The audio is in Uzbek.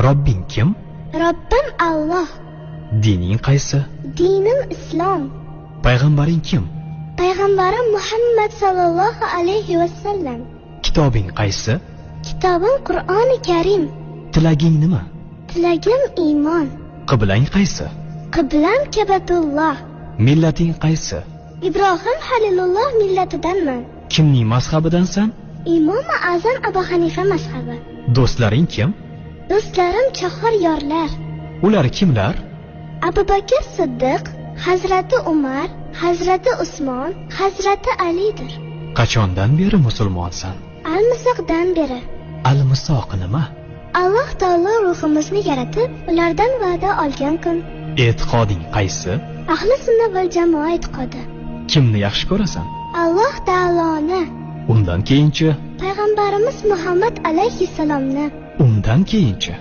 Robbing kim? Robbim Alloh. Dining qaysi? Dinim islom. Payg'ambaring kim? Payg'ambarim Muhammad sallallohu alayhi va sallam. Kitobing qaysi? Kitobim Qur'oni Karim. Tilaging nima? Tilagim iymon. Qiblang qaysi? Qiblam Kabatulloh. Millating qaysi? Ibrohim Halilulloh millatidanman. Kimning mazhabidansan? Imomi Azam Abu Hanifa mazhabi. Do'stlaring kim? Do'stlarim chahar yorlar. Ular kimlar? Abu Bakr Siddiq, Hazrati Umar, Hazrati Usmon, Hazrati Alidir. Qachondan beri musulmonsan? Almisoqdan beri. Almisoq nima? Alloh taolo ruhimizni yaratib, ulardan va'da olgan kun. E'tiqoding qaysi? Ahli sunna val jamoa e'tiqodi. Kimni yaxshi ko'rasan? Alloh taoloni. Undan keyinchi? Payg'ambarimiz Muhammad alayhissalomni. Undan keyinchi?